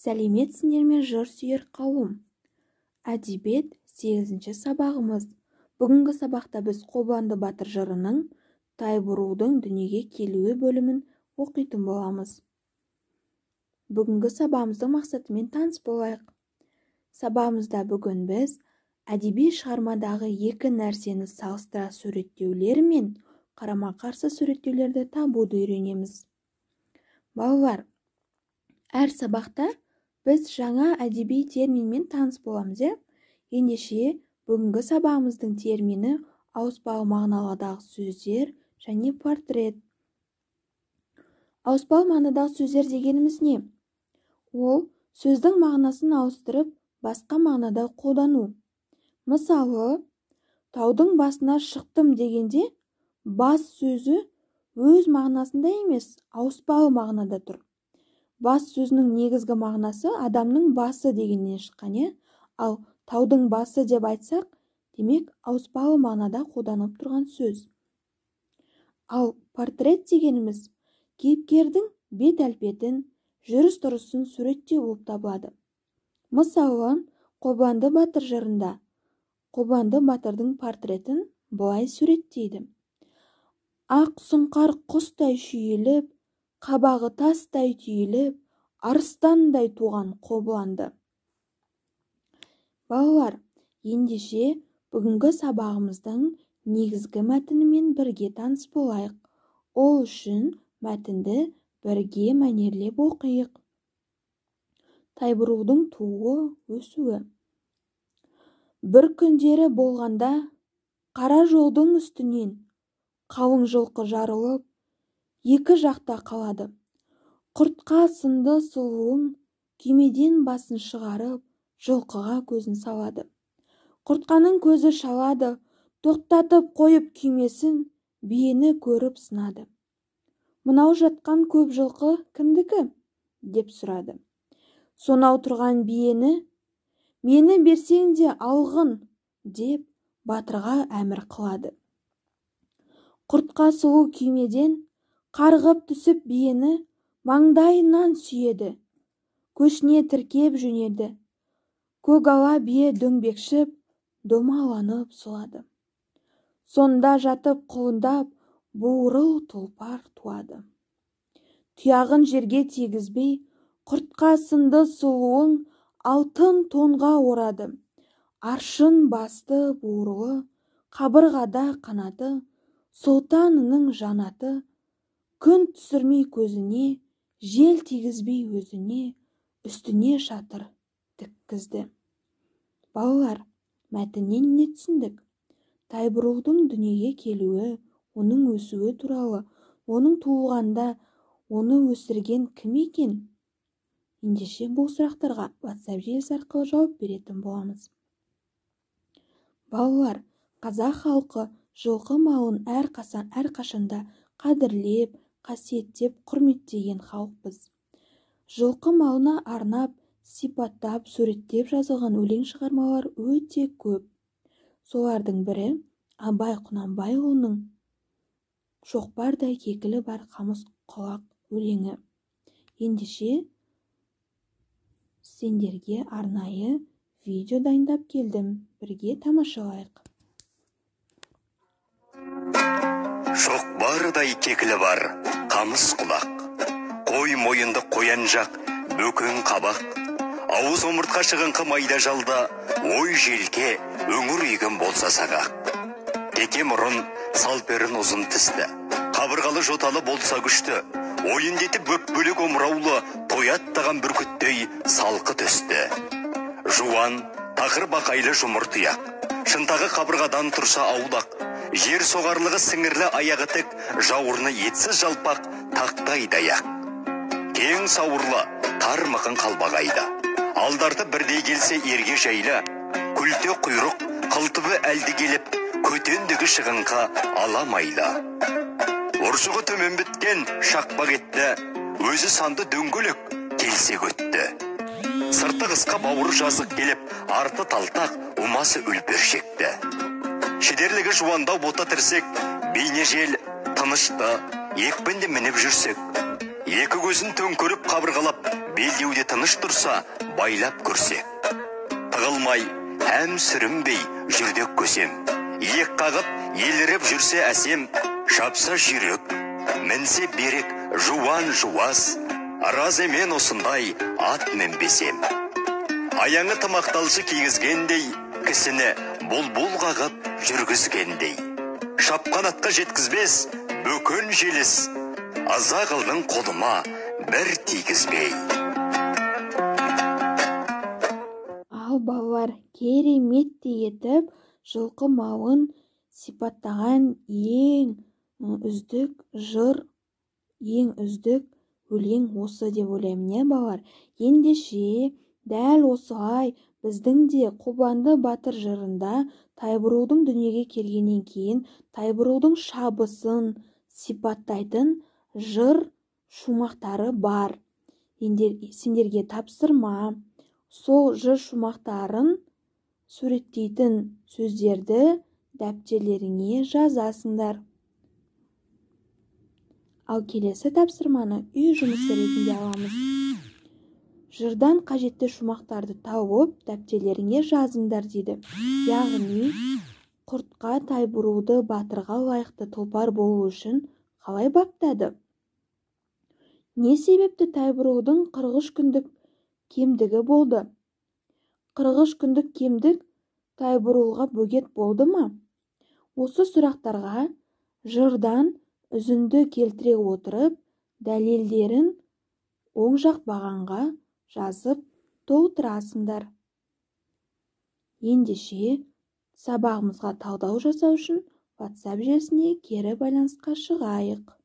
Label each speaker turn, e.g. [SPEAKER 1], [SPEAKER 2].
[SPEAKER 1] Сәлеметсіңдер ме, жыр сүйер қауым! Әдебиет 8-ші сабағымыз. Бүгінгі сабақта біз Қобыланды батыр жырының Тайбурылдың дүниеге келуі бөлімін оқитын боламыз. Бүгінгі сабағымыздың мақсатымен таныс болайық. Сабағымызда бүгін біз әдеби шығармадағы екі нәрсені салыстыра суреттеулер мен қарама-қарсы суреттеулерді табуды үйренеміз. Балалар, әр сабақта біз жаңа әдеби терминмен таныс боламыз, иә? Ендеше, бүгінгі сабағымыздың термині ауыспалы мағынадағы сөздер және портрет. Ауыспалы мағынадағы сөздер дегеніміз не? Ол сөздің мағынасын ауыстырып, басқа мағынада қолдану. Мысалы, таудың басына шықтым дегенде бас сөзі өз мағынасында емес, ауыспалы мағынада тұр. Бас сөзінің негізгі мағынасы адамның басы дегеннен шыққан, иә? Ал таудың басы деп айтсақ, демек ауыспалы мағынада қолданылып тұрған сөз. Ал портрет дегеніміз кейіпкердің бет әлпетін, жүріс-тұрысын суреттеу болып табылады. Мысалы, Қобыланды батыр жырында Қобыланды батырдың портретін былай суреттейді. Ақ сұңқар құстай шүйіліп, қабағы тастай түйіліп, арыстандай туған Қобыланды. Балалар, ендеше бүгінгі сабағымыздың негізгі мәтінімен бірге таныс болайық. Ол үшін мәтінді бірге мәнерлеп оқиық. Тайбурылдың тууы, өсуі. Бір күндері болғанда қара жолдың үстінен қалың жылқы жарылып, екі жақта қалады. Құртқа сынды сұлуың күймеден басын шығарып, жылқыға көзін салады. Құртқаның көзі шалады, тоқтатып қойып күймесін, биені көріп сынады. Мынау жатқан көп жылқы кімдікі? Деп сұрады. Сонау тұрған биені, мені берсең де алғын, деп батырға әмір қылады. Құртқа сұлу күймеден қарғып түсіп биені маңдайынан сүйеді, көшіне тіркеп жөнелді. Көк ала бие дөңбекшіп, домаланып сұлады. Сонда жатып құлындап, буырыл тұлпар туады. Тұяғын жерге тигізбей, құртқа сынды сұлуың алтын тонға орады. Аршын басты буырылы, қабырғада қанаты, сұлтанының жанаты, күн түсірмей көзіне, жел тигізбей өзіне, үстіне шатыр тіккізді. Балалар, мәтіннен не түсіндік? Тайбурылдың дүниеге келуі, оның өсуі туралы, оның туылғанда оны өсірген кім екен? Ендеше бұл сұрақтарға WhatsApp желісі арқылы жауап беретін боламыз. Балалар, қазақ халқы жылқы малын әрқашанда қадірлеп, қасиеттеп, құрметтеген халықпыз. Жылқы малына арнап, сипаттап, суреттеп жазылған өлең шығармалар өте көп. Солардың бірі Абай Құнанбайұлының Шоқпардай кекілі бар қамыс құлақ өлеңі. Ендеше сендерге арнайы видео дайындап келдім. Бірге тамашалайық.
[SPEAKER 2] Шоқпардай кекілі бар қамыс құлақ, қой мойынды қоян жақ, бөкен қабақ, ауыз омыртқа шығыңқы майда жалда, ой желке, өңір егін болса сағақ. Теке мұрын, салперін ұзын тісті, қабырғалы жоталы болса күшті, ойындетіп бөп-бөлек омыраулы, тояттаған бүркіттей салқы төсті. Жуан, тақыр бақайлы жұмыр тұяқ, шынтағы қабырғадан тұрса аулақ, жер соғарлығы сіңірлі аяғы тік, жауырыны етсіз жалпақ, тақтай даяқ. Кең сауырлы, тар мықын қалбағайды. Алдарты бірдей келсе ерге жайлы, күлте құйрық, қылтыбы әлді келіп, көтендігі шығыңқы аламайлы. Ұршығы төмен біткен шақпақ етті, өзі санды дөңгелек келсе өтті. Сырты қысқа бауыры жазық келіп, арты талтақ, умасы үлпершекті. Шідерлігі жуандау бота тірсек, бейне жел, тынышты, екпінді мініп жүрсек. Екі көзін төңкеріп қабырғалап, белдеуде тыныш тұрса, байлап көрсек. Тығылмай, әм сүрінбей жүрдек көсем. Иек қағып, еліріп жүрсе әсем, шапса жүйрік, мінсе берік, жуан жуас, разы мен осындай ат мінбесем. Аяңы тымақталшы кигізгендей, кісіні бұлбұл қағып жүргізгендей. Шапқан атқа жеткізбес бөкен желіс, аза қылдың қолыма бір тигізбей.
[SPEAKER 1] Ал балалар, кереметтей етіп жылқы малын сипаттаған ең үздік жыр, ең үздік өлең осы деп ойлаймын, не балалар? Ендеше дәл осылай біздің де Қобыланды батыр жырында Тайбурылдың дүниеге келгеннен кейін Тайбурылдың шабысын сипаттайтын жыр шумақтары бар. Сендерге тапсырма, сол жыр шумақтарын суреттейтін сөздерді дәптерлеріңе жазасыңдар. Ал келесі тапсырманы үй жұмысы ретінде аламыз. Жырдан қажетті шумақтарды тауып, дәптерлеріңе жазыңдар дейді. Яғни, Құртқа Тайбурылды батырға лайықты тұлпар болу үшін қалай баптады? Не себепті Тайбурылдың 43 күндік кемдігі болды? 43 күндік кемдік Тайбурылға бөгет болды ма? Осы сұрақтарға жырдан үзінді келтіре отырып, дәлелдерін оң жақ бағанға жазып толтырасыңдар. Ендеше, сабағымызға талдау жасау үшін WhatsApp желісіне кері байланысқа шығайық.